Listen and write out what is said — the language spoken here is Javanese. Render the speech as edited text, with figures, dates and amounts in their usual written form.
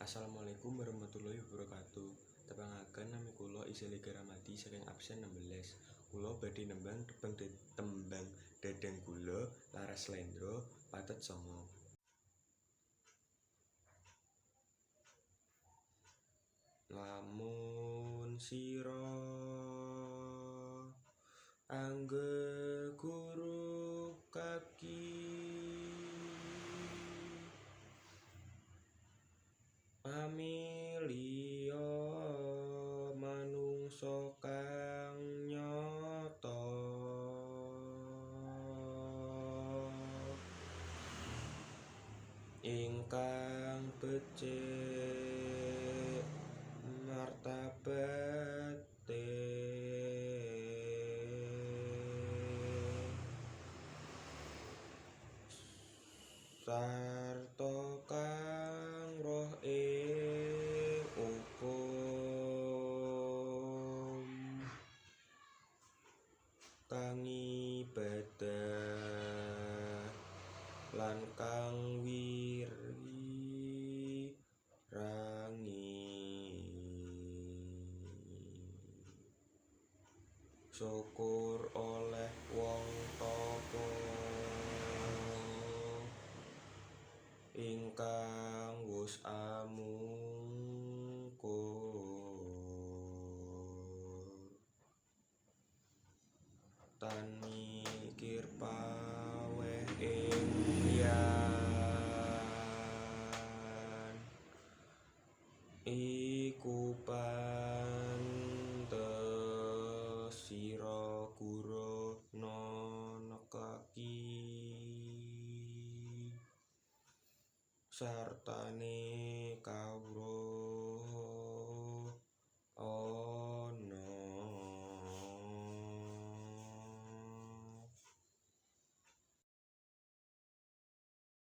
Assalamualaikum warahmatullahi wabarakatuh. Tepangaken nami kula Isya Ramadi saking absen 16. Kula badhe nembang tembang Dadang Gula laras slendro patet 9. Lamun sira anggeguru kaki pamiliya manungsa kang nyata ingkang becik martabate sarta kang roh ing ukum kang ibadah lan kang wirangi. Syukur oleh wong tapa ingkang wus amungkur tan mikir paweh ing liyan iku